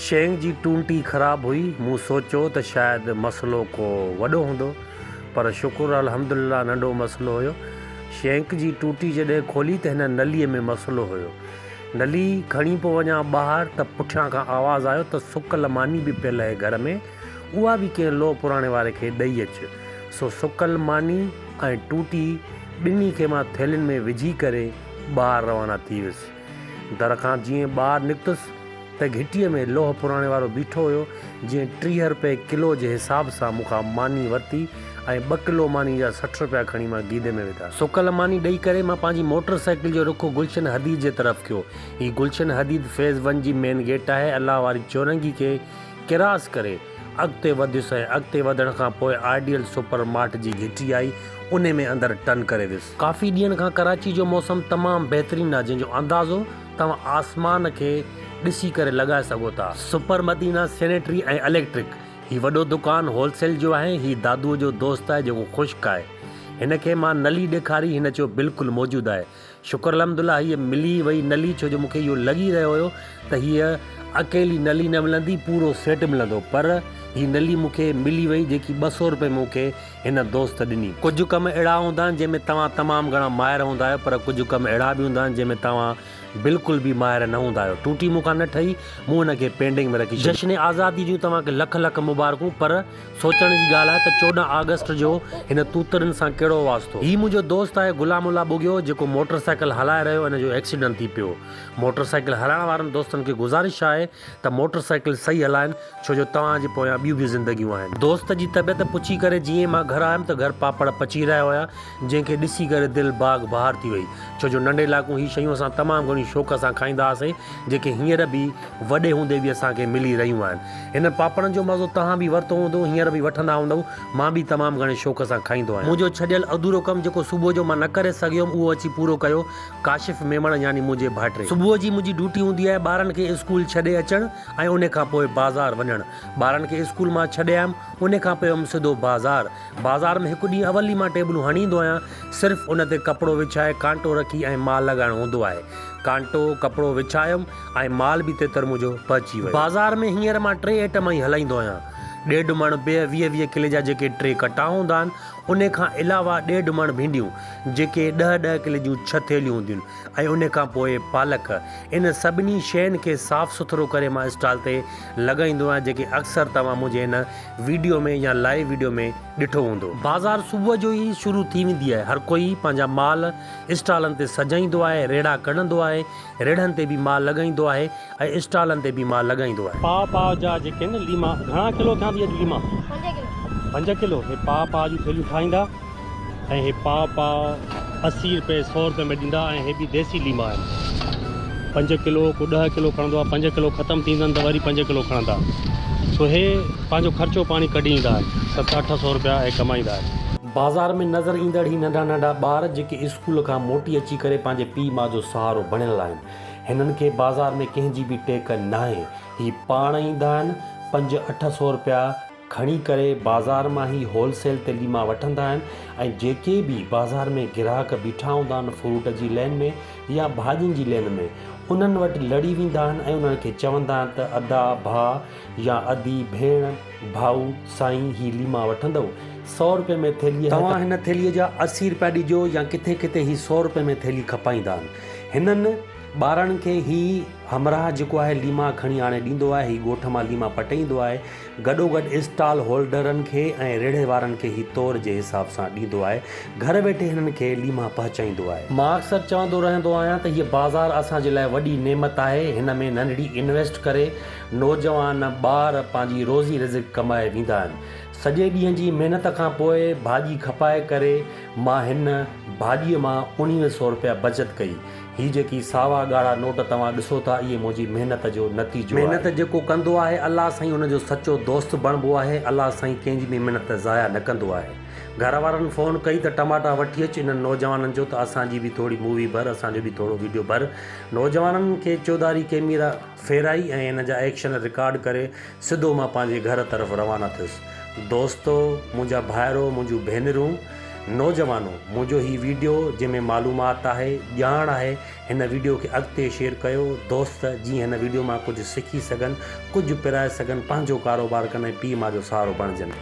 Sheng جي twenty خراب هئي، مون سوچيو ته شايد مسئلو ڪو وڏو هوندو، پر شڪر الحمدلله ننڍو مسئلو هيو. شينڪ جي ٽوٽي جڏهن کولي ته هن نليء ۾ مسئلو هيو. نلي کڻي پيو وڃان ٻاهر ته پٺيان کان آواز آيو ته سڪل ماني به پيل آهي گهر ۾، اها به ڪنهن لوهه پراڻي واري کي ڏئي اچ. سو سڪل ماني ۽ ٽوٽي ٻنهي کي مان ٿيلهين ۾ وجهي ڪري ٻاهر روانا ٿي ويس. در کان جيئن ٻاهر نڪتس ته گهٽيء ۾ لوهه پراڻي وارو بيٺو هيو، جنهن 30 رپئي ڪلو جي حساب سان مون کان ماني ورتي ۽ ٻه ڪلو ماني جا 60 رپيا کڻي مان گيدي ۾ وڌا. سڪل ماني ڏئي ڪري مان پنهنجي موٽر سائيڪل جو رخ گلشن حديد جي طرف ڪيو. هي گلشن حديد فيز ون جي مين گيٽ آهي. الله واري چورنگي کي ڪراس ڪري اڳتي وڌيس ۽ اڳتي وڌڻ کان پوء آئيڊيل سپر مارٽ جي گهٽي آئي، انهي ۾ اندر ٽن ڪري ويس. ڪافي ڏينهن کان ڪراچي جو موسم تمام بهترين آهي جنهن جو اندازو توهان آسمان کي ڏسي ڪري لڳائي سگهو ٿا. سپر مدينه سينيٽري ۽ اليڪٽرڪ، هي وڏو دڪان هول سيل جو آهي، هي دادوء جو دوست آهي جيڪو خشڪ آهي. هن کي مان نلي ڏيکاري هن چيو بلڪل موجود آهي. شڪر الحمدالله هيء ملي وئي نلي ڇو جو مون کي اهو لڳي رهيو هيو ته هيء اڪيلي نلي نه ملندي پورو سيٽ ملندو پر هي نلي مون کي ملي وئي جيڪي 200 روپيه مون کي هن دوست ڏني. ڪجهه ڪم اهڙا هوندا آهن جنهن ۾ توهان تمام گهڻا ماهر هوندا آهيو پر ڪجهه ڪم اهڙا به هوندا آهن جنهن ۾ توهان بلڪل به ماهر نه هوندا آهيو. ٽوٽي مون کان نه ٺهي مون هن کي پينڊنگ ۾ رکي ڇڏيو. جشن آزادي جون توهان کي لک لک مبارڪون پر سوچڻ جي ڳالهه آهي ته 14 آگسٽ جو هن توترن سان ڪهڙو واسطو؟ هي منهنجو دوست آهي غلام الله ٻگهيو جيڪو موٽر سائيڪل هلائي رهيو ان جو ايڪسيڊنٽ ٿي پيو. موٽر سائيڪل هلائڻ وارن دوستن کي گذارش آهي ته موٽر سائيڪل صحيح هلائن ڇو جو توهان جي پويان ٻيون به زندگيون آهن. دوست جي طبيعت پڇي ڪري جيئن ئي مان گهر آيم ته گهر پاپڙ پچي رهيا هيا جنهن کي ڏسي ڪري دل باغ بهار ٿي وئي ڇو جو ننڍي لاڪون هي شيون اسان تمام گهڻي شوق سان کائيندا هئاسين جيڪي هينئر به وڏي هوندي به اسان کي ملي رهيون آهن. هنن پاپڙن جو مزو توهان به ورتو هوندو، هينئر به وٺندا هوندؤ، مان به تمام گهڻي شوق سان کائيندو آهيان. منهنجو ڇڏيل اڌورو ڪم جيڪو صبح جو مان نه ڪري سگهيو هيم اهو اچي پورو ڪيو ڪاشف ميمڻ يعني منهنجي ڀائٽي. صبح جي منهنجي ڊيوٽي هوندي آهي ٻارن کي اسڪول ڇڏي اچڻ ۽ ان کان پوء بازار وڃڻ. ٻارن کي اسڪول مان ڇڏي آيم ان کان پوء ويم سڌو بازار. بازار ۾ هڪ ڏينهن اول ئي مان ٽيبلون هڻي ايندو آهيان، صرف ان تي ڪپڙو وڇائي ڪانٽو رکي ۽ مال لڳائڻو هوندو آهي. ڪانٽو، ڪپڙو وڇايم ۽ مال به تيتر منهنجو پهچي ويو. بازار ۾ هينئر مان ٽي ائٽم ئي هلائيندو آهيان. ڏيڍ مڻ بيهه 20 20 ڪلي جا جيڪي ٽي ڪٽا هوندا آهن، انهي کان علاوه ڏيڍ مڻ ڀينڊيون، جيڪي ڏهه ڏهه ڪلي جون ڇهه ٿيلهيون هونديون آهن ۽ انهي کان پوء پالڪ. ان سڀني شين کي صاف سٿرو ڪري مان اسٽال تي لڳائيندو آهيان، جيڪي اڪثر توهان منهنجي هن ويڊيو ۾ يا لائيو ويڊيو ۾ ڏٺو هوندو. بازار صبح جو ئي شروع ٿي ويندي آهي. هر ڪوئي پنهنجا مال اسٽالن تي سجائيندو آهي، ريڙها ڪڍندو آهي، ريڙهن تي به مال لڳائيندو آهي ۽ اسٽالن تي به مال لڳائيندو آهي. پاء پاء جا جيڪي آهن ليما گهڻا ڪلو ٿيا اٿئي اڄ ليما؟ پنج ڪلو. پنج ڪلو هي پاء پاء جون ٿيلهيون ٺاهيندا ۽ هي پاء پاء 80 روپئي 100 روپئي ۾ ڏيندا ۽ هي به ديسي ليما آهن. پنج ڪلو ڪو 10 ڪلو کڻندو آهي پنج ڪلو ختم ٿيندن ته وري پنج ڪلو کڻندا سو هي پنهنجو خرچو پاڻي ڪڍي ايندا آهن ست اٺ سو روپيا هي ڪمائيندا آهن. بازار ۾ نظر ايندڙ هي ننڍا ننڍا ٻار جيڪي اسڪول کان موٽي اچي ڪري پنهنجي پيء ماء جو سهارو بڻيل آهن. هنن کي بازار ۾ ڪنهن جي به ٽيڪ ناهي. هي پاڻ ايندا آهن پنج اٺ سو روپيا کڻي ڪري بازار مان هي هول سيل تي ليما وٺندا آهن ۽ جيڪي به بازار ۾ گراهڪ بيٺا هوندا آهن فروٽ جي لين ۾ يا ڀاڄين جي لين ۾ انهن وٽ لڙي ويندا آهن ۽ انهن کي چوندا آهن ته ادا ڀاء يا ادي ڀيڻ ڀائو سائين هي ليما وٺندؤ سئو روپئي ۾ ٿيلهي آهي ته توهان هن ٿيلهي جا 80 روپيا ڏجو يا ڪٿي ڪٿي هي سئو روپئي ۾ ٿيلهي کپائيندا آهن هنن ٻارڙن کي هي همراهه جيڪو آهي ليما کڻي آڻي ڏيندو آهي هي ڳوٺ مان ليما پٽي ايندو آهي گڏوگڏ اسٽال هولڊرن کي ۽ ريڙهي وارن کي هي تور جي حساب سان ڏيندو آهي. گهر ويٺي هنن کي ليما پهچائيندو آهي. مان اڪثر چوندو رهندو آهيان ته هيء بازار اسان جي لاء وڏي نعمت آهي. هن ۾ ننڍڙي انويسٽ ڪري نوجوان ٻار پنهنجي روزي رزق ڪمائي ويندا آهن. سڄي ڏينهن جي محنت کان پوء ڀاڄي کپائي ڪري مان هن ڀاڄيء مان اڻيوهه سئو رپيا بچت ڪئي. هي جيڪي ساوا ڳاڙها نوٽ توهان ڏسو ٿا اهي منهنجي محنت جو نتيجو آهي. محنت جيڪو ڪندو آهي الله سائين ان جو سچو دوست بڻبو آهي الله سائين ڪنهن جي به محنت ضايع نه ڪندو آهي. گهر وارن فون ڪئي ته ٽماٽا وٺي اچ انهن نوجوانن چيو ته اسان جي به ٿوري مووي ڀر اسان جو به ٿورو ويڊيو ڀر نوجوانن کي چوڌاري ڪيميرا ڦيرائي ۽ ان جا ايڪشن رڪارڊ ڪري سڌو مان پنهنجي گهر طرف روانا ٿيس. دوستو منهنجا ڀائرو منهنجون ڀينرون. نوجوانو منهنجو هي ويڊيو جنهن ۾ معلومات آهي ڄاڻ آهي هن ويڊيو کي اڳتي شيئر ڪيو دوست جيئن هن ويڊيو مان ڪجهه سکي سگهن ڪجهه پرائي سگهن پنهنجو ڪاروبار ڪن ۽ پيء ماء جو سهارو بڻجن.